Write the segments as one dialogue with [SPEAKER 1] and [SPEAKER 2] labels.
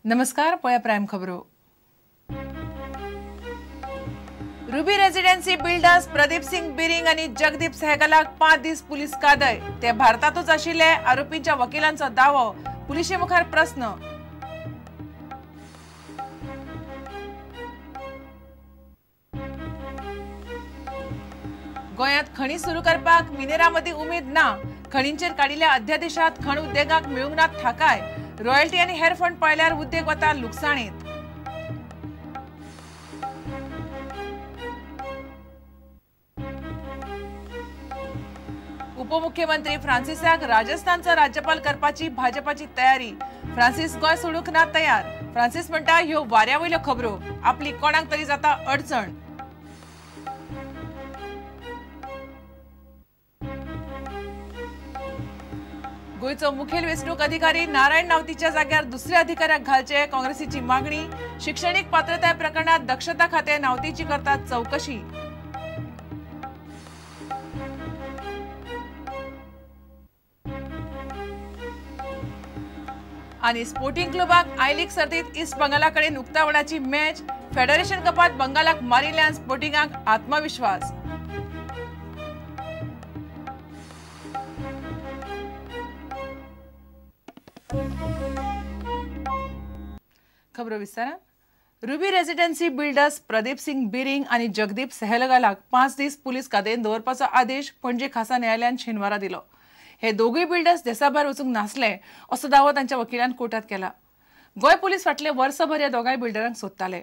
[SPEAKER 1] नमस्कार, पळया प्रायम खबरो. Ruby Residency builders Pradeep Singh Biring आनी जगदीप सहगलाक 5 दीस पुलीस कादय. ते भारतातूच आशिल्ले आरोपींच्या वकिलांचो दावो. पुलिशे मुखार प्रस्न. गोंयांत खणी सुरू करपाक मिनेरा मदीं उमेद ना. खणींचेर काडिल्ल्या अध्यादेशात खण उद्देगाक मेळूंक ना थाकाय. रॉयल्टी आनी हेर फंड पळयल्यार उद्देग वता लुकसाणीत. उपमुख्यमंत्री फ्रांसिसाक राजस्थानचो राज्यपाल करपाची भाजपाची तयारी. फ्रांसिस गोंय सोडूंक ना तयार. फ्रांसिस म्हणटा ह्यो वाऱ्या वयल्यो खबरो, आपली कोणाक तरी जाता अडचण. गोंयचो मुखेल वेंचणूक अधिकारी नारायण नावतीच्या जाग्यार दुसऱ्या अधिकाऱ्याक घालचे काँग्रेसीची मागणी. शिक्षणीक पात्रताय प्रकरणात दक्षता खाते नावतीची करतात चौकशी. आनी स्पोर्टिंग क्लबाक I league सर्तीत ईस्ट बंगाला कडेन उक्तावणाची मॅच. फेडरेशन कपात बंगालाक मारिल्ल्यान स्पोर्टिंगाक आत्मविश्वास. खबरो विस्तारान. Ruby Residency builders Pradeep Singh Biring आनी जगदीप सहगलाक 5 दीस पुलीस कादयेन दवरपाचो आदेश पणजे खासा न्यायालयान शेनवारा दिलो. हे दोगूय बिल्डर्स देसाभायर वचूंक नासले असो दावो तांच्या वकिलान कोर्टात केला. गोंय पुलीस फाटले वर्सभर ह्या दोगांय बिल्डरांक सोदताले.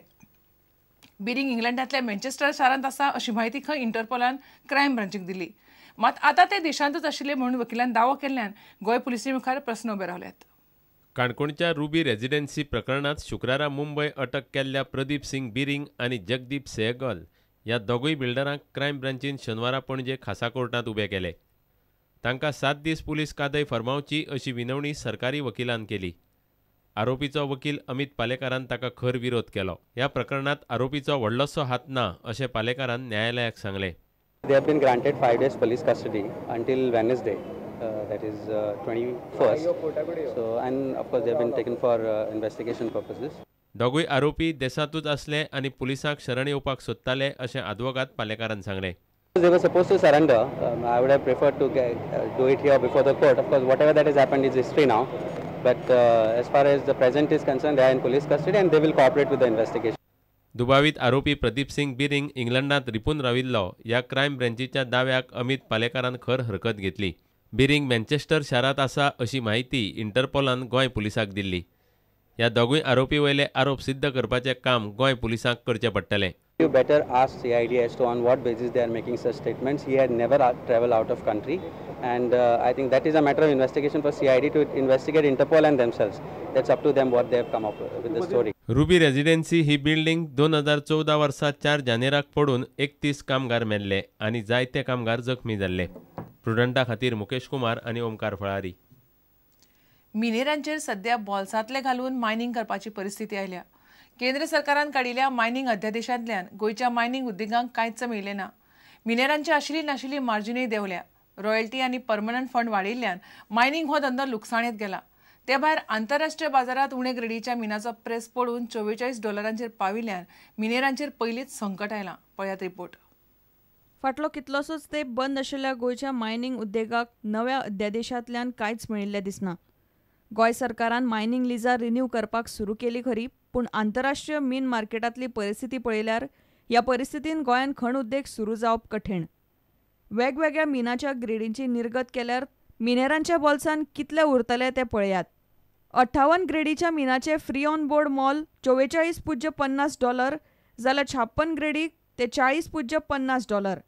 [SPEAKER 1] बिरिंग इंग्लंडांतल्या मँचेस्टर शारांत आसा अशी म्हायती खंय इंटरपोलान क्रायम ब्रांचीक दिली. मात आतां ते देशांतूच आशिल्ले म्हणून वकिलान दावो केल्ल्यान गोंय पुलिसे मुखार प्रस्न उबे रावल्यात.
[SPEAKER 2] काणकोणच्या रुबी रेजिडेन्सी प्रकरणात शुक्रारा मुंबय अटक केल्ल्या प्रदीप सिंग बिरिंग आनी जगदीप सहगल ह्या दोगूय बिल्डरांक क्रायम ब्रांचीन शेनवारा पणजे खासा कोर्टांत उबे केले. तांकां 7 दीस पुलीस कादय फर्मावची अशी विनवणी सरकारी वकिलान केली. आरोपीचो वकील अमित पालेकारान ताका खर विरोध केलो. ह्या प्रकरणात आरोपीचो व्हडलोसो हात ना अशें पालेकारान न्यायालयाक सांगलें.
[SPEAKER 3] They have been granted 5 days police custody until Wednesday, that is 21st. So, and of course they have been taken for investigation purposes.
[SPEAKER 2] दोगूय आरोपी देशांतूच आसले आनी पुलिसांक शरण येवपाक सोदताले अशें आदवोगाद पालेकारान सांगलें.
[SPEAKER 3] They were supposed to surrender. I would have preferred to do it here before the court. Of course, whatever that has happened is history now. But as far as the present is concerned, they are in police custody and they will cooperate with the investigation.
[SPEAKER 2] दुबावीत आरोपी Pradeep Singh बिरिंग इंग्लंडात Ripon राविल्लो ह्या crime ब्रँचीच्या दाव्याक Amit पालेकारान खर हरकत घेतली. बिरिंग Manchester शारांत आसा अशी म्हायती इंटरपोलान गोंय पुलिसाक दिल्ली. ह्या दोगूय आरोपी वयले आरोप सिद्ध करपाचें काम गोंय पुलिसांक करचें पडटलें.
[SPEAKER 3] You better ask CID as to on what basis they are making such statements. He had never traveled out of country, and I think that is a matter of investigation for CID to investigate Interpol and themselves. That's up to them what they have come up with the story.
[SPEAKER 2] Ruby Residency he building 2014 वर्सा 4 जानेराक पडून 31 कामगार मेल्ले आनी जायते कामगार जखमी जाल्ले. प्रुडंटा खातीर मुकेश कुमार आनी ओमकार फळारी.
[SPEAKER 1] मिनेरांचेर सध्या बोल्सांतले घालून मायनिंग करपाची परिस्थिती आयल्या. केंद्र सरकारान काडिल्ल्या मायनिंग अध्यादेशांतल्यान गोंयच्या मायनिंग उद्देगांक कांयच मेळिल्लें ना. मिनेरांची आशिल्ली नाशिल्ली मार्जिनूय देंवल्या. रॉयल्टी आनी परमनंट फंड वाडिल्ल्यान मायनिंग हो धंदो लुकसाणेंत गेला. ते भायर आंतरराष्ट्रीय बाजारांत उणे ग्रेडीच्या मिनाचो प्रेस पडून $44 पाविल्ल्यान मिनेरांचेर पयलींच संकट आयलां. पळयात रिपोर्ट.
[SPEAKER 4] फाटलो कितलोसोच तेंप बंद आशिल्ल्या गोंयच्या मायनिंग उद्देगाक नव्या अध्यादेशांतल्यान कांयच मेळिल्लें दिसना. गोंय सरकारान मायनिंग लिजां रिन्यू करपाक सुरू केली खरी, पूण आंतरराष्ट्रीय मीन मार्केटांतली परिस्थिती पळयल्यार ह्या परिस्थितीन गोंयांत खण उद्देग सुरू जावप कठीण. वेगवेगळ्या मिनाच्या ग्रेडींची निर्गत केल्यार मिनेरांच्या बोल्सान कितले उरतले ते पळयात. 58 ग्रेडीच्या मिनाचे फ्री ऑन बोर्ड मोल $44.50 जाल्यार 56 ग्रेडीक ते $40.50.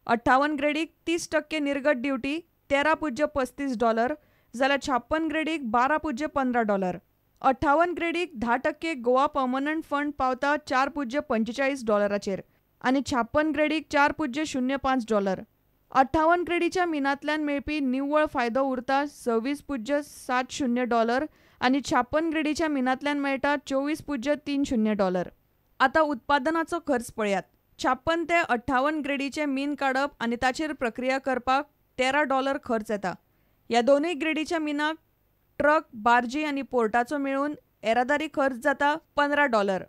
[SPEAKER 4] 58 ग्रेडीक 30% निर्गत ड्युटी $13.35 जाल्यार 56 ग्रेडीक $12.15. 58 ग्रेडीक 10% गोवा परमनंट फंड पावता $4.45 आनी 56 ग्रेडीक $4.05. 58 ग्रेडीच्या मिनांतल्यान मेळपी निव्वळ फायदो उरता $26.70 आनी 56 ग्रेडीच्या मिनांतल्यान मेळटा $24.30. आतां उत्पादनाचो खर्च पळयात. 56 ते 58 ग्रेडीचें मीन काडप आनी ताचेर प्रक्रिया करपाक $13 खर्च येता. ह्या दोनूय ग्रेडीच्या मिनाक ट्रक, बार्जी आनी पोर्टाचो मेळून येरादारी खर्च जाता $15.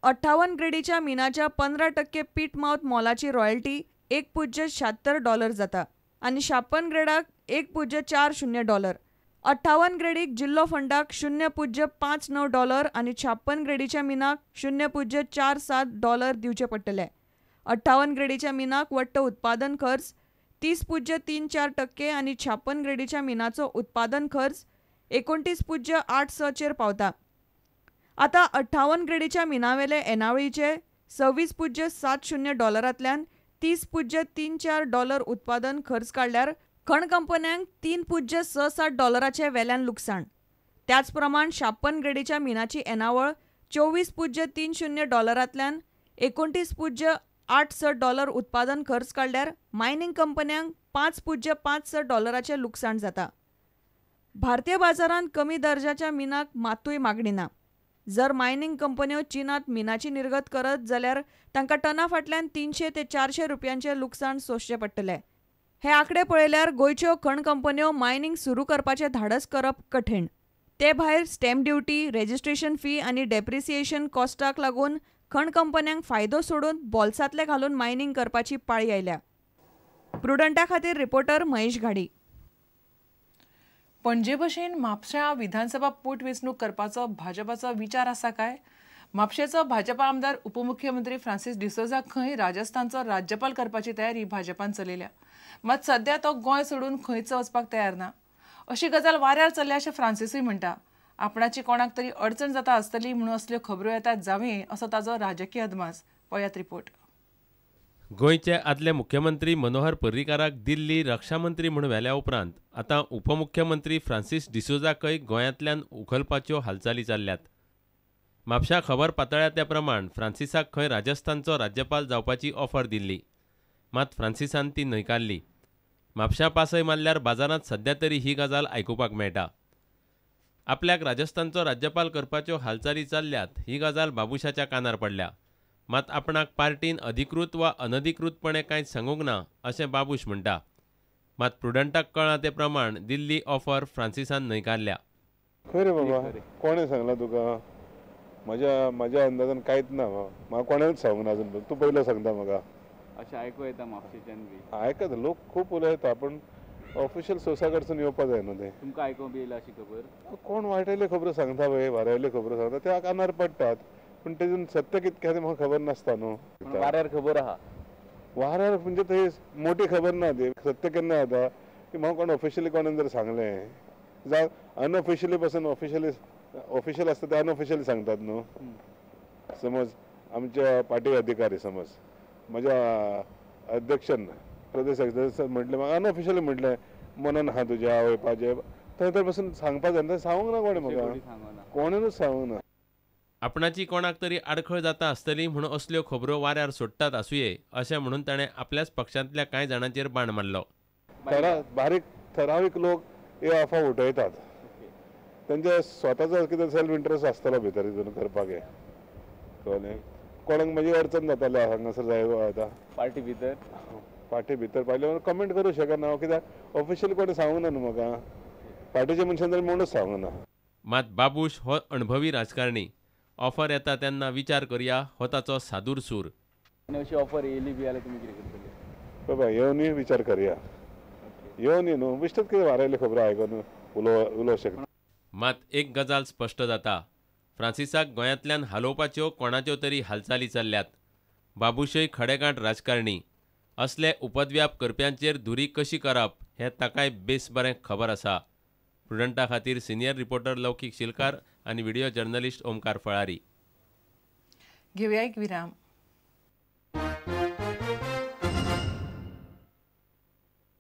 [SPEAKER 4] 58 ग्रेडीच्या मिनाच्या 15% पीट मावथ मोलाची रॉयल्टी $1.76 जाता आनी 56 ग्रेडाक $1.40. 58 ग्रेडीक जिल्लो फंडाक $0.59 आनी 56 ग्रेडीच्या मिनाक $0.47 दिवचे पडटले. 58 ग्रेडीच्या मिनाक वट्ट उत्पादन खर्च 30.34% आनी 56 ग्रेडीच्या मिनाचो उत्पादन खर्च 29.86चेर पावता. आतां 58 ग्रेडीच्या मिनावेले येणावळीचे $26.70 $30.34 उत्पादन खर्च काडल्यार खण कंपन्यांक $3.67 वेल्यान लुकसाण. त्याच प्रमाण 56 ग्रेडीच्या मिनाची येणावळ $24.30 $29.86 उत्पादन खर्च काडल्यार मायनिंग कंपन्यांक $5.56 लुकसाण जाता. भारतीय बाजारांत कमी दर्जाच्या मिनाक मातूय मागणी ना. जर मायनिंग कंपन्यो चीनांत मिनाची निर्गत करत जाल्यार तांकां टना फाटल्यान 300 ते 400 रुपयांचें लुकसाण सोंसचें पडटलें. हे आंकडे पळयल्यार गोंयच्यो खण कंपन्यो मायनिंग सुरू करपाचें धाडस करप कठीण. ते भायर स्टॅम्प ड्युटी, रेजिस्ट्रेशन फी आनी डेप्रिसिएशन कॉस्टाक लागून खण कंपन्यांक फायदो सोडून बोल्सांतले घालून मायनिंग करपाची पाळी आयल्या. प्रुडंटा खातीर रिपोर्टर महेश घाडी.
[SPEAKER 1] पणजे भशेन म्हापश्यां विधानसभा पोटवेंचणूक करपाचो भाजपाचो विचार आसा काय? म्हापशेचो भाजपा आमदार उपमुख्यमंत्री फ्रांसीस डिसोझा खंय राजस्थानचो राज्यपाल करपाची तयारी भाजपान चलयल्या. मात सध्या तो गोंय सोडून खंयच वचपाक तयार ना अशी गजाल वाऱ्यार चल्ल्या अशें फ्रांसीसूय म्हणटा. आपणाची कोणाक तरी अडचण जाता आसतली म्हणून असल्यो खबरो येतात जावये असो ताजो राजकीय अदमास. पळयात रिपोर्ट.
[SPEAKER 2] गोंयचे आदले मुख्यमंत्री मनोहर पर्रीकाराक दिल्ली रक्षामंत्री म्हूण व्हेल्या उपरांत आतां उपमुख्यमंत्री फ्रांसीस डिसोझाकय गोंयांतल्यान उखलपाच्यो हालचाली चल्ल्यात. म्हापश्यां खबर पातळ्ळ्या त्या प्रमाण फ्रांसिसाक खंय राजस्थानचो राज्यपाल जावपाची ऑफर दिल्ली, मात फ्रांसिसान ती न्हयकारली. म्हापश्यां पासय मारल्यार बाजारांत सध्या तरी ही गजाल आयकुपाक मेळटा. आपल्याक राजस्थानचो राज्यपाल करपाच्यो हालचाली चल्ल्यात ही गजाल बाबुशाच्या कानार पडल्या. मात आपणाक पार्टीन अधिकृत वा अनधिकृतपणे कांयच सांगूंक ना अशें बाबूश म्हणटा. मात प्रुडंटाक कळ्ळां ते प्रमाण दिल्ली ऑफर फ्रांसिसान न्हयकारल्या.
[SPEAKER 5] खरें बाबा, कोणें सांगलां तुका? म्हज्या म्हज्या अंदाजान कांयच ना. म्हाका कोणेंच सांगूंक ना अजून, तूं पयलो सांगता म्हाका.
[SPEAKER 6] अशें आयकूं येता म्हापशेच्यान बी?
[SPEAKER 5] आयकता, लोक खूब उलयता, पूण ऑफिशियल सोर्सा कडसून येवपा जाय न्हू तें.
[SPEAKER 6] तुमकां आयकूंक बी येयला अशी खबर?
[SPEAKER 5] कोण वायटयल्यो खबरो सांगता पळय, वारयल्यो खबरो सांगता, त्या कानार पडटात, पूण तेजून सत्य कितकें तें म्हाका खबर नासता न्हू.
[SPEAKER 6] वाऱ्यार खबर आहा?
[SPEAKER 5] वाऱ्यार म्हणजे थंय मोठी खबर ना ती. सत्य केन्ना जाता की म्हाका कोण ऑफिशियली कोणें जर सांगलें जावं अनऑफिशियली पासून ऑफिशियली, ऑफिशियल आसता ते अनऑफिशियली सांगतात न्हू. समज आमच्या पार्टी अधिकारी, समज म्हज्या अध्यक्षान, प्रदेश अध्यक्ष म्हटलें म्हाका अनऑफिशियली म्हटलें मनान आहा तुज्या आवयपाचें, थंय तर पासून सांगपा जाय, सांगूंक ना कोणें म्हाका, कोणेनूच सांगूंक ना.
[SPEAKER 2] आपणाची कोणाक तरी आडखळ जाता आसतली म्हूण असल्यो खबरो वाऱ्यार सोडटात आसुये अशें म्हणून ताणें आपल्याच पक्षांतल्या कांय जाणांचेर बाण मारलो.
[SPEAKER 5] बारीक ठरावीक लोक हे अफवा उठयतात, तेंच्या स्वताचो कितें सेल्फ इंट्रस्ट आसतलो भितर हितून करपाक. हें कळ्ळें? कोणाक मागीर अडचण जाताली हांगासर जाय आतां
[SPEAKER 6] पार्टी भितर,
[SPEAKER 5] पार्टी भितर पायले कमेंट करूं शकना कित्याक ऑफिशियली कोणें सांगूंक ना न्हू म्हाका, पार्टीच्या मनशान तरी म्हणूच सांगूंक ना.
[SPEAKER 2] मात बाबूश हो अणभवी राजकारणी, ऑफर येता तेन्ना विचार करया हो ताचो सादूर सूर.
[SPEAKER 6] अशी ऑफर येयली बी जाल्यार तुमी कितें करतले?
[SPEAKER 5] बाबा येवनूय विचार करया, येवनूय न्हू बेश्टेच कितें वारयल्यो खबरो आयकून उलोवंक शकता.
[SPEAKER 2] मात एक गजाल स्पश्ट जाता, फ्रांसिसाक गोंयांतल्यान हालोवपाच्यो कोणाच्यो तरी हालचाली चल्ल्यात. बाबूशय खडेगांठ राजकारणी, असले उपद्व्याप करप्यांचेर धुरी कशी करप हें ताकाय बेस बरें खबर आसा. प्रुडंटा खातीर सिनियर रिपोर्टर लौकीक शिलकार आनी व्हिडिओ जर्नलिस्ट ओमकार फळारी.
[SPEAKER 1] घेवया एक विराम.